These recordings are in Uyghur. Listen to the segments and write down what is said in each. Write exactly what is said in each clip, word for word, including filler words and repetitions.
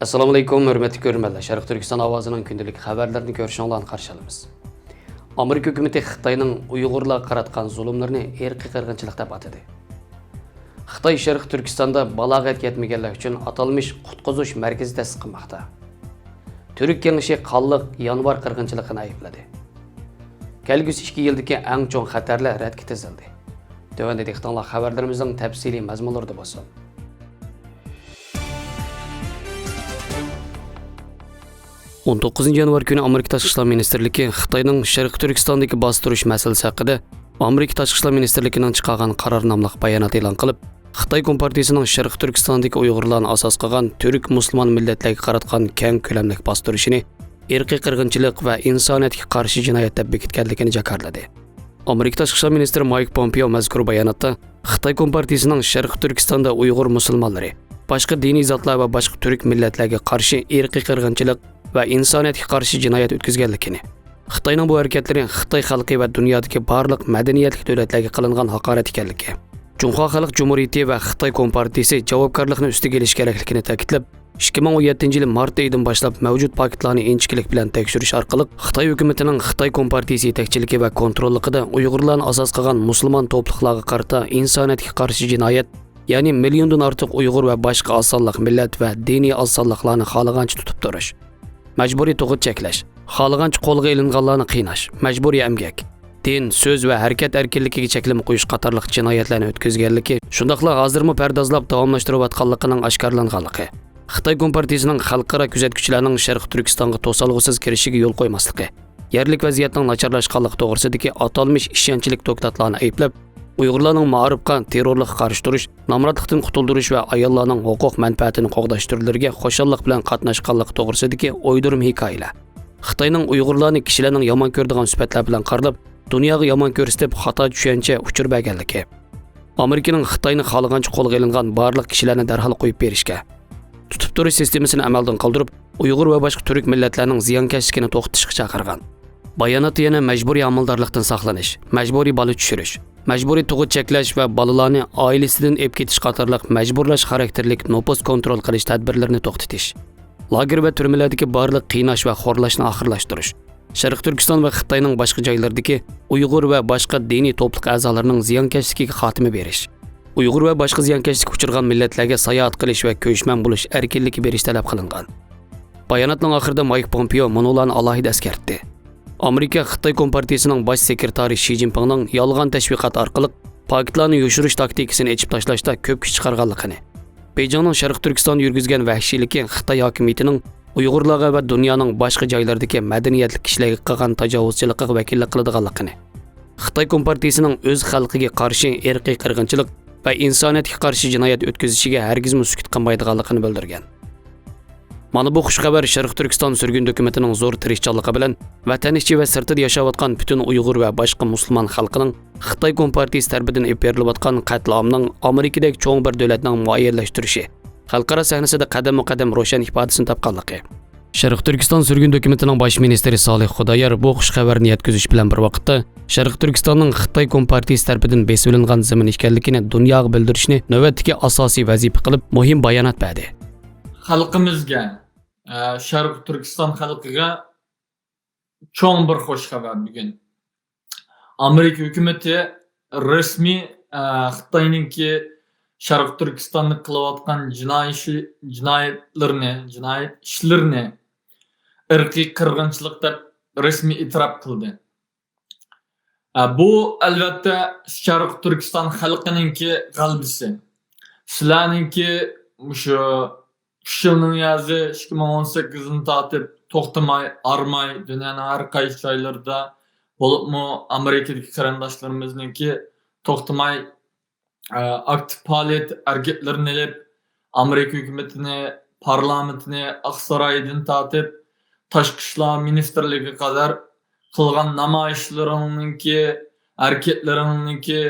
ئەسسالامۇئەلەيكۇم، ھۆرمەتلىك كۆرۈرمەنلەر. شەرقىي تۈركىستان ئاۋازىنىڭ كۈندىلىك خەۋەرلىرىنى كۆرۈشۈڭلارنى قارشى ئالىمىز. ئامېرىكا ھۆكۈمىتى خىتاينىڭ ئۇيغۇرلارغا قاراتقان زۇلۇملىرىنى ئىرقىي قىرغىنچىلىق دەپ ئاتىدى. خىتاي شەرقىي تۈركىستاندا بالاغەت يەتمىگەنلەر ئۈچۈن ئاتالمىش قۇتقۇزۇش مەركىزى تەسىس قىلماقتا. تۈرك كېڭىشى قانلىق يانۋار قىرغىنچىلىقىنى ئەيىبلىدى. كەلگۈسى ئىككى يىلدىكى ئەڭ چوڭ خەتەرلەر رەتكە تىزىلدى. تۆۋەندە دىققىتىڭلار خەۋەرلىرىمىزنىڭ تەپسىلىي مەزمۇنلىرىدا بولسۇن. ئون توققۇزىنچى يانۋار كۈنى ئامېرىكا تاشقى ئىشلار مىنىستىرلىكى خىتاينىڭ شەرقىي تۈركىستاندىكى باستۇرۇش مەسىلىسى ھەققىدە ئامېرىكا تاشقى ئىشلار مىنىستىرلىكىنىڭ چىقارغان قارار ناملىق بايانات ئېلان قىلىپ، خىتاي كومپارتىيىسىنىڭ شەرقىي تۈركىستاندىكى ئۇيغۇرلارنى ئاساس قىلغان تۈرك مۇسۇلمان مىللەتلەرگە قاراتقان كەڭ كۆلەملىك باستۇرۇشىنى ئىرقىي قىرغىنچىلىق ۋە ئىنسانىيەتكە قارشى جىنايەت دەپ بېكىتكەنلىكىنى جاكارلىدى. ئامېرىكا تاشقى ئىشلار مىنىستىرى مايك پومپېئو مەزكۇر باياناتتا خىتاي كومپارتىيىسىنىڭ شەرقىي تۈركىستاندا ئۇيغۇر مۇسۇلمانلىرى، باشقا دىنىي زاتلار ۋە باشقا تۈرك مىللەتلەرگە قارشى ئىرقىي قىرغىنچىلىق ۋە ئىنسانىيەتكە قارشى جىنايەت ئۆتكۈزگەنلىكىنى، خىتاينىڭ بۇ ھەرىكەتلىرى خىتاي خەلقى ۋە دۇنيادىكى بارلىق مەدەنىيەتلىك دۆلەتلەرگە قىلىنغان ھاقارەت ئىكەنلىكى، جۇڭخۇا خەلق جۇمھۇرىيىتى ۋە خىتاي كومپارتىيىسى جاۋابكارلىقنى ئۈستىگە ئېلىشى كېرەكلىكىنى تەكىتلەپ، ئىككى مىڭ ئون يەتتىنچى يىلى مارت ئېيىدىن باشلاپ مەۋجۇت پاكىتلارنى ئىنچىكىلىك بىلەن تەكشۈرۈش ئارقىلىق، خىتاي ھۆكۈمىتىنىڭ خىتاي كومپارتىيىسى يېتەكچىلىكى ۋە كونتروللۇقىدا ئۇيغۇرلارنى ئاساس قىلغان مۇسۇلمان توپلۇقلارغا قارىتا ئىنسانىيەتكە قارشى جىنايەت، يەنى مىليوندىن ئارتۇق ئۇيغۇر ۋە باشقا ئاز سانلىق مىللەت ۋە دىنىي ئاز سانلىقلارنى خالىغانچە تۇتۇپ تۇرۇش، مەجبۇرىي تۇغۇت چەكلەش، خالىغانچە قولغا ئېلىنغانلارنى قىيناش، مەجبۇرىي ئەمگەك، دىن، سۆز ۋە ھەرىكەت ئەركىنلىكىگە چەكلىمە قويۇش قاتارلىق جىنايەتلەرنى ئۆتكۈزگەنلىكى، شۇنداقلا ھازىرمۇ پەردازلاپ داۋاملاشتۇرۇۋاتقانلىقىنىڭ ئاشكارىلانغانلىقى، خىتاي كومپارتىيىسىنىڭ خەلقئارا كۆزەتكۈچىلەرنىڭ شەرقىي تۈركىستانغا توسالغۇسىز كىرىشىگە يول قويماسلىقى، يەرلىك ۋەزىيەتنىڭ ناچارلاشقانلىقى توغرىسىدىكى ئاتالمىش ئىشەنچلىك دوكلاتلارنى ئەيىبلەپ، ئۇيغۇرلارنىڭ مائارىپقا، تېررورلۇققا قارشى تۇرۇش، نامراتلىقتىن قۇتۇلدۇرۇش ۋە ئاياللارنىڭ ھوقۇق مەنپەئەتىنى قوغداش تۈرلىرىگە خۇشاللىق بىلەن قاتناشقانلىقى توغرىسىدىكى ئويدۇرما ھېكايىلەر، خىتاينىڭ ئۇيغۇرلارنى كىشىلەرنىڭ يامان كۆرىدىغان سۈپەتلەر بىلەن قارىلىپ، دۇنياغا يامان كۆرسىتىپ، خاتا چۈشەنچە ئۇچۇر بەرگەنلىكى، ئامېرىكىنىڭ خىتاينى خالىغانچە قولغا ئېلىنغان بارلىق كىشىلەرنى دەرھال قويۇپ بېرىشكە، تۇتۇپ تۇرۇش سىستېمىسىنى ئەمەلدىن قالدۇرۇپ، ئۇيغۇر ۋە باشقا تۈرك مىللەتلەرنىڭ زىيانكەشلىكىنى توختىتىشقا چاقىرغان. باياناتتا يەنە مەجبۇرىي ھامىلىدارلىقتىن ساقلىنىش، مەجبۇرىي بالا چۈشۈرۈش، مەجبۇرىي تۇغۇت چەكلەش ۋە بالىلارنى ئائىلىسىدىن ئېلىپ كېتىش قاتارلىق مەجبۇرلاش خاراكتېرلىك نوپۇس كونترول قىلىش تەدبىرلىرىنى توختىتىش، لاگېر ۋە تۈرمىلەردىكى بارلىق قىيناش ۋە خورلاشنى ئاخىرلاشتۇرۇش، شەرقىي تۈركىستان ۋە خىتاينىڭ باشقا جايلىرىدىكى ئۇيغۇر ۋە باشقا دىنىي توپلۇق ئەزالىرىنىڭ زىيانكەشلىكىگە خاتىمە بېرىش، ئۇيغۇر ۋە باشقا زىيانكەشلىككە ئۇچرىغان مىللەتلەرگە ساياھەت قىلىش ۋە كۆچمەن بولۇش ئەركىنلىكى بېرىش تەلەپ قىلىنغان. باياناتنىڭ ئاخىرىدا مايك پومپېئو مۇنۇلارنى ئالاھىدە ئەسكەرتتى: ئامېرىكا خىتاي كومپارتىيىسىنىڭ باش سېكرېتارى شى جىنپىڭنىڭ يالغان تەشۋىقات ئارقىلىق پاكىتلارنى يوشۇرۇش تاكتىكىسىنى ئېچىپ تاشلاشتا كۆپ كۈچ چىقارغانلىقىنى، بېيجىڭنىڭ شەرقىي تۈركىستاندا يۈرگۈزگەن ۋەھشىيلىكى خىتاي ھاكىمىيىتىنىڭ ئۇيغۇرلارغا ۋە دۇنيانىڭ باشقا جايلىرىدىكى مەدەنىيەتلىك كىشىلەرگە قىلغان تاجاۋۇزچىلىقىغا ۋەكىللىك قىلىدىغانلىقىنى، خىتاي كومپارتىيىسىنىڭ ئۆز خەلقىگە قارشى ئىرقىي قىرغىنچىلىق ۋە ئىنسانىيەتكە قارشى جىنايەت ئۆتكۈزۈشىگە ھەرگىزمۇ سۈكۈت قىلمايدىغانلىقىنى بىلدۈرگەن. مانا بۇ خۇش خەۋەر شەرقىي تۈركىستان سۈرگۈن ھۆكۈمىتىنىڭ زور تىرىشچانلىقى بىلەن ۋەتەن ئىچى ۋە سىرتىدا ياشاۋاتقان پۈتۈن ئۇيغۇر ۋە باشقا مۇسۇلمان خەلقىنىڭ خىتاي كومپارتىيىسى تەرىپىدىن ئېلىپ بېرىلىۋاتقان قەتلىئامنىڭ ئامېرىكىدەك چوڭ بىر دۆلەتنىڭ مۇئەييەنلەشتۈرۈشى، خەلقئارا سەھنىسىدە قەدەممۇ قەدەم روشەن ئىپادىسىنى تاپقانلىقى. شەرقىي تۈركىستان سۈرگۈن ھۆكۈمىتىنىڭ باش مىنىستىرى سالىھ خۇدايار بۇ خۇش خەۋەرنى يەتكۈزۈش بىلەن بىر ۋاقىتتا، شەرقىي تۈركىستاننىڭ خىتاي كومپارتىيىسى تەرىپىدىن بېسىۋېلىنغان زېمىن ئىكەنلىكىنى دۇنياغا بىلدۈرۈشنى نۆۋەتتىكى ئاساسىي ۋەزىپە قىلىپ، مۇھىم بايانات بەردى. خەلقىمىزگە، ئە، شەرقىي تۈركىستان خەلقىگە چوڭ بىر خۇش خەۋەر بۈگۈن. ئامېرىكا ھۆكۈمىتى رەسمىي، ئە، خىتاينىڭكى شەرقىي تۈركىستاندا قىلىۋاتقان جىنايى ئىشى، جىنايەتلىرىنى، جىنايەت ئىشلىرىنى ئىرقىي قىرغىنچىلىق دەپ رەسمىي ئېتىراپ قىلدى. ئە، بۇ، ئەلۋەتتە، شەرقىي تۈركىستان خەلقىنىڭكى غەلىبىسى. سىلەرنىڭكى مۇشۇ ئۈچ يىلنىڭ يازى ئىككى مىڭ ئون سەككىزدىن تارتىپ توختىماي، ئارماي، دۇنيانىڭ ھەر قايسى جايلىرىدا، بولۇپمۇ ئامېرىكىدىكى قېرىنداشلىرىمىزنىڭكى توختىماي، ئە، ئاكتىپ پائالىيەت ھەرىكەتلىرىنى ئېلىپ، ئامېرىكا ھۆكۈمىتىنى، پارلامېنتىنى، ئاقسارايدىن تارتىپ تاشقى ئىشلار مىنىستىرلىكىگە قەدەر قىلغان نامايىشلىرىڭنىڭكى، ھەرىكەتلىرىڭنىڭكى،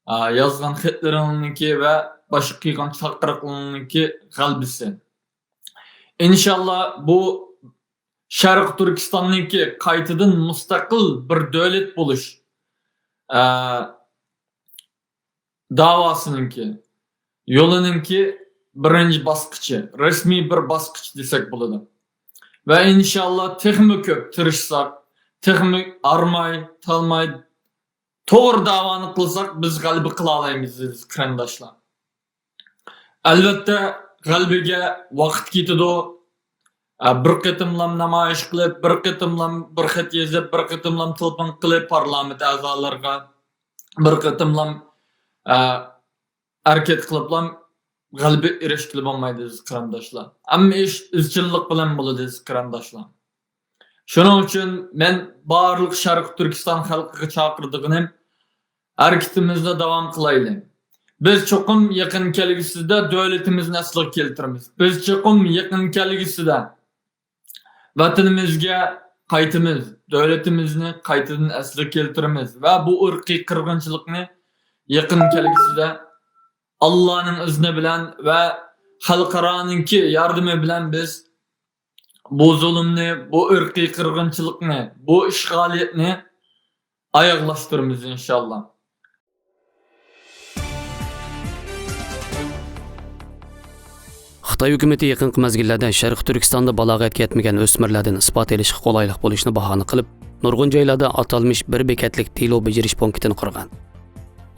ئا، يازغان خەتلىرىڭنىڭكى ۋە باشقا قىلغان چاقىرىقلىرىڭنىڭكى غەلىبىسى. ئىنشاللا بۇ شەرقىي تۈركىستاننىڭكى قايتىدىن مۇستەقىل بىر دۆلەت بولۇش، ئە، داۋاسىنىڭكى، يولىنىڭكى بىرىنچى باسقۇچى، رەسمىي بىر باسقۇچ دېسەك بولىدۇ. ۋە ئىنشاللا تېخىمۇ كۆپ تىرىشساق، تېخىمۇ ئارماي، تالماي، توغرا داۋانى قىلساق، بىز غەلىبە قىلالايمىز، ئەزىز قېرىنداشلار. ئەلۋەتتە، غەلىبىگە ۋاقىت كېتىدۇ. ئە، بىر قېتىملام نامايىش قىلىپ، بىر قېتىملام بىر خەت يېزىپ، بىر قېتىملام تېلېفون قىلىپ پارلامېنت ئەزالىرىغا، بىر قېتىملام، ئە، ھەرىكەت قىلىپلام غەلىبە ئېرىشكىلى بولمايدۇ، ئەزىز قېرىنداشلار. ھەممە ئىش ئىزچىللىق بىلەن بولىدۇ، ئەزىز قېرىنداشلار. شۇنىڭ ئۈچۈن مەن بارلىق شەرقىي تۈركىستان خەلقىگە چاقىرىدىغىنىم، ھەرىكىتىمىزنى داۋام قىلايلى. بىز چوقۇم يېقىن كەلگۈسىدە دۆلىتىمىزنى ئەسلىگە كەلتۈرىمىز. بىز چوقۇم يېقىن كەلگۈسىدە ۋەتىنىمىزگە قايتىمىز، دۆلىتىمىزنى قايتىدىن ئەسلىگە كەلتۈرىمىز ۋە بۇ ئىرقىي قىرغىنچىلىقنى يېقىن كەلگۈسىدە ئاللانىڭ ئىزنى بىلەن ۋە خەلقئارانىڭكى ياردىمى بىلەن بىز بۇ زۇلۇمنى، بۇ ئىرقىي قىرغىنچىلىقنى، بۇ ئىشغالىيەتنى ئاياغلاشتۇرىمىز ئىنشاللا. خىتاي ھۆكۈمىتى يېقىنقى مەزگىللەردە شەرقىي تۈركىستاندا بالاغەتكە يەتمىگەن ئۆسمۈرلەردىن ئىسپات ئېلىشقا قولايلىق بولۇشنى باھانە قىلىپ، نۇرغۇن جايلاردا ئاتالمىش بىر بېكەتلىك دېلو بېجىرىش پونكىتىنى قۇرغان.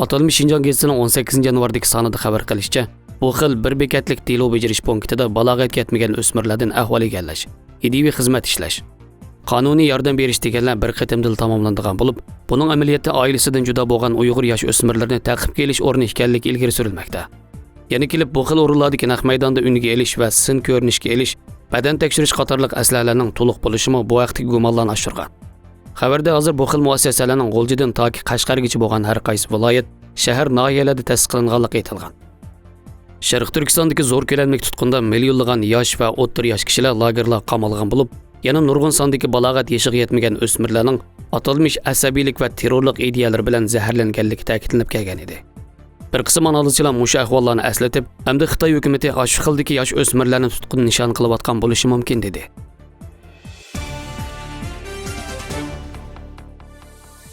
ئاتالمىش شىنجاڭ گېزىتىنىڭ ئون سەككىزىنچى يانۋاردىكى سانىدا خەۋەر قىلىشىچە، بۇ خىل بىر بېكەتلىك دېلو بېجىرىش پونكىتىدا بالاغەتكە يەتمىگەن ئۆسمۈرلەردىن ئەھۋال ئىگىلەش، ئىدىيىۋى خىزمەت ئىشلەش، قانۇنىي ياردەم بېرىش دېگەنلەر بىر قېتىمدىلا تاماملىنىدىغان بولۇپ، بۇنىڭ ئەمەلىيەتتە ئائىلىسىدىن جۇدا بولغان ئۇيغۇر ياش ئۆسمۈرلىرىنى تەقىبكە ئېلىش ئورنى ئىكەنلىكى ئىلگىرى سۈرۈلمەكتە. يەنە كېلىپ بۇ خىل ئورۇنلاردىكى نەق مەيداندا ئۈنگە ئېلىش ۋە سىن كۆرۈنۈشكە ئېلىش، بەدەن تەكشۈرۈش قاتارلىق ئەسلىھەلەرنىڭ تولۇق بولۇشىمۇ بۇ ھەقتىكى گۇمانلارنى ئاشۇرغان. خەۋەردە ھازىر بۇ خىل مۇئەسسەسەلەرنىڭ غۇلجىدىن تاكى قەشقەرگىچە بولغان ھەر قايسى ۋىلايەت، شەھەر، ناھىيەلەردە تەسىس قىلىنغانلىقى ئېيتىلغان. شەرقىي تۈركىستاندىكى زور كۆلەملىك تۇتقۇندا مىليونلىغان ياش ۋە ئوتتۇرا ياش كىشىلەر لاگېرلارغا قامالغان بولۇپ، يەنە نۇرغۇن ساندىكى بالاغەت يېشىغا يەتمىگەن ئۆسمۈرلەرنىڭ ئاتالمىش ئەسەبىيلىك ۋە تېررورلۇق ئىدىيەلىرى بىلەن زەھەرلەنگەنلىكى تەكىتلىنىپ كەلگەن ئىدى. بىر قىسىم ئانالىزچىلار مۇشۇ ئەھۋاللارنى ئەسلىتىپ، ئەمدى خىتاي ھۆكۈمىتى ئاشۇ خىلدىكى ياش ئۆسمۈرلەرنى تۇتقۇن نىشان قىلىۋاتقان بولۇشى مۇمكىن، دېدى.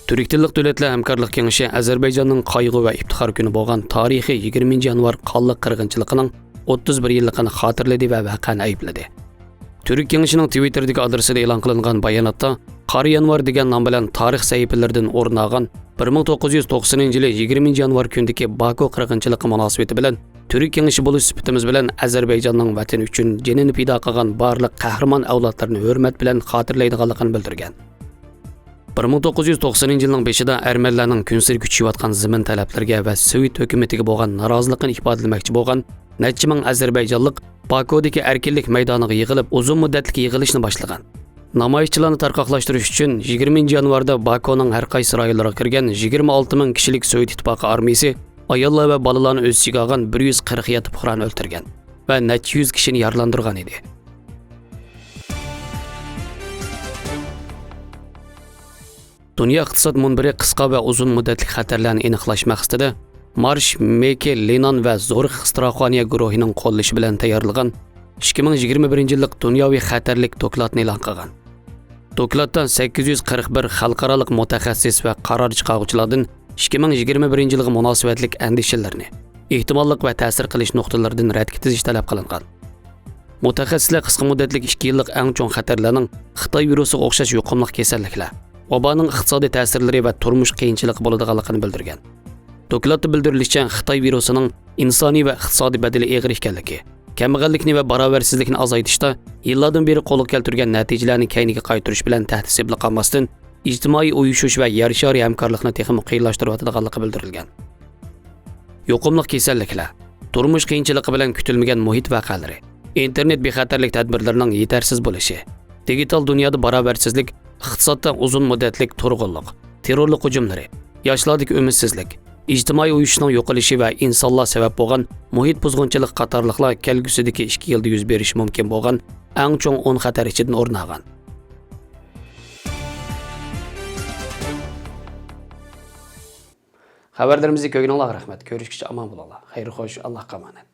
تۈرك تىللىق دۆلەتلەر ھەمكارلىق كېڭىشى ئەزەربەيجاننىڭ قايغۇ ۋە ئىپتىخار كۈنى بولغان تارىخىي يىگىرمىنچى يانۋار قانلىق قىرغىنچىلىقىنىڭ ئوتتۇز بىر يىللىقىنى خاتىرىلىدى ۋە ۋەقەنى ئەيىبلىدى. تۈرك كېڭىشىنىڭ تىۋىتتېردىكى ئادرېسىدا ئېلان قىلىنغان باياناتتا، قارا يانۋار دېگەن نام بىلەن تارىخ سەھىپىلىرىدىن ئورۇن ئالغان بىر مىڭ توققۇز يۈز توقسىنىنچى يىلى يىگىرمىنچى يانۋار كۈنىدىكى باكۇ قىرغىنچىلىقى مۇناسىۋىتى بىلەن تۈرك كېڭىشى بولۇش سۈپىتىمىز بىلەن ئەزەربەيجاننىڭ ۋەتىنى ئۈچۈن جېنىنى پىدا قىلغان بارلىق قەھرىمان ئەۋلادلىرىنى ھۆرمەت بىلەن خاتىرىلەيدىغانلىقىنى بىلدۈرگەن. بىر مىڭ توققۇز يۈز توقسىنىنچى يىلنىڭ بېشىدا ئەرمەنلەرنىڭ كۈنسېرى كۈچىيىۋاتقان زېمىن تەلەپلىرىگە ۋە سوۋېت ھۆكۈمىتىگە بولغان نارازىلىقىنى ئىپادىلىمەكچى بولغان نەچچە مىڭ ئەزەربەيجانلىق باكۇدىكى ئەركىنلىك مەيدانىغا يىغىلىپ، ئۇزۇن مۇددەتلىك يىغىلىشنى باشلىغان. نامايىشچىلارنى تارقاقلاشتۇرۇش ئۈچۈن يىگىرمىنچى يانۋاردا باكۇنىڭ ھەر قايسى رايونلىرىغا كىرگەن يىگىرمە ئالتە مىڭ كىشىلىك سوۋېت ئىتتىپاقى ئارمىيىسى ئاياللار ۋە بالىلارنى ئۆز ئىچىگە ئالغان بىر يۈز قىرىق يەتتە پۇقرانى ئۆلتۈرگەن ۋە نەچچە يۈز كىشىنى يارىلاندۇرغان ئىدى. دۇنيا ئىقتىساد مۇنبىرى قىسقا ۋە ئۇزۇن مۇددەتلىك خەتەرلەرنى ئېنىقلاش مەقسىتىدە مارش، مېكى، لىنان ۋە زورىخ ئىستراخانىيە گۇرۇھىنىڭ قوللىشى بىلەن تەييارلىغان ئىككى مىڭ يىگىرمە بىرىنچى يىللىق دۇنياۋى خەتەرلىك دوكلاتنى ئېلان قىلغان. دوكلاتتا سەككىز يۈز قىرىق بىر خەلقئارالىق مۇتەخەسسىس ۋە قارار چىقارغۇچىلاردىن ئىككى مىڭ يىگىرمە بىرىنچى يىلغا مۇناسىۋەتلىك ئەندىشىلىرىنى، ئېھتىماللىق ۋە تەسىر قىلىش نۇقتىلىرىدىن رەتكە تىزىش تەلەپ قىلىنغان. مۇتەخەسسىسلەر قىسقا مۇددەتلىك ئىككى يىللىق ئەڭ چوڭ خەتەرلەرنىڭ خىتاي ۋىرۇسىغا ئوخشاش يۇقۇملۇق كېسەللىكلەر، ۋابانىڭ ئىقتىسادىي تەسىرلىرى ۋە تۇرمۇش قىيىنچىلىقى بولىدىغانلىقىنى بىلدۈرگەن. دوكلاتتا بىلدۈرۈلۈشىچە، خىتاي ۋىرۇسىنىڭ ئىنسانىي ۋە ئىقتىسادىي بەدىلى ئېغىر ئىكەنلىكى، كەمبەغەللىكنى ۋە باراۋەرسىزلىكنى ئازايتىشتا يىللاردىن بېرى قولغا كەلتۈرگەن نەتىجىلەرنى كەينىگە قايتۇرۇش بىلەن تەھدىتسىزلا قالماستىن، ئىجتىمائىي ئۇيۇشۇش ۋە يەر شارى ھەمكارلىقىنى تېخىمۇ قىيىنلاشتۇرۇۋاتىدىغانلىقى بىلدۈرۈلگەن. يۇقۇملۇق كېسەللىكلەر، تۇرمۇش قىيىنچىلىقى بىلەن كۈتۈلمىگەن مۇھىت ۋەقەلىرى، ئىنتېرنېت بىخەتەرلىك تەدبىرلىرىنىڭ يېتەرسىز بولۇشى، دىگىتال دۇنيادا باراۋەرسىزلىك، ئىقتىسادتا ئۇزۇن مۇددەتلىك تۇرغۇنلۇق، تېررورلۇق ھۇجۇملىرى، ياشلاردىكى ئۈمىدسىزلىك، ئىجتىمائىي ئۇيۇشۇشنىڭ يوقىلىشى ۋە ئىنسانلار سەۋەب بولغان مۇھىت بۇزغۇنچىلىق قاتارلىقلار كەلگۈسىدىكى ئىككى يىلدا يۈز بېرىشى مۇمكىن بولغان ئەڭ چوڭ ئون خەتەر ئىچىدىن ئورۇن ئالغان. خەۋەرلىرىمىزنى كۆرگىنىڭلارغا رەھمەت. كۆرۈشكىچە ئامان بولۇڭلار. خەير خوش، ئاللاھقا ئامانەت.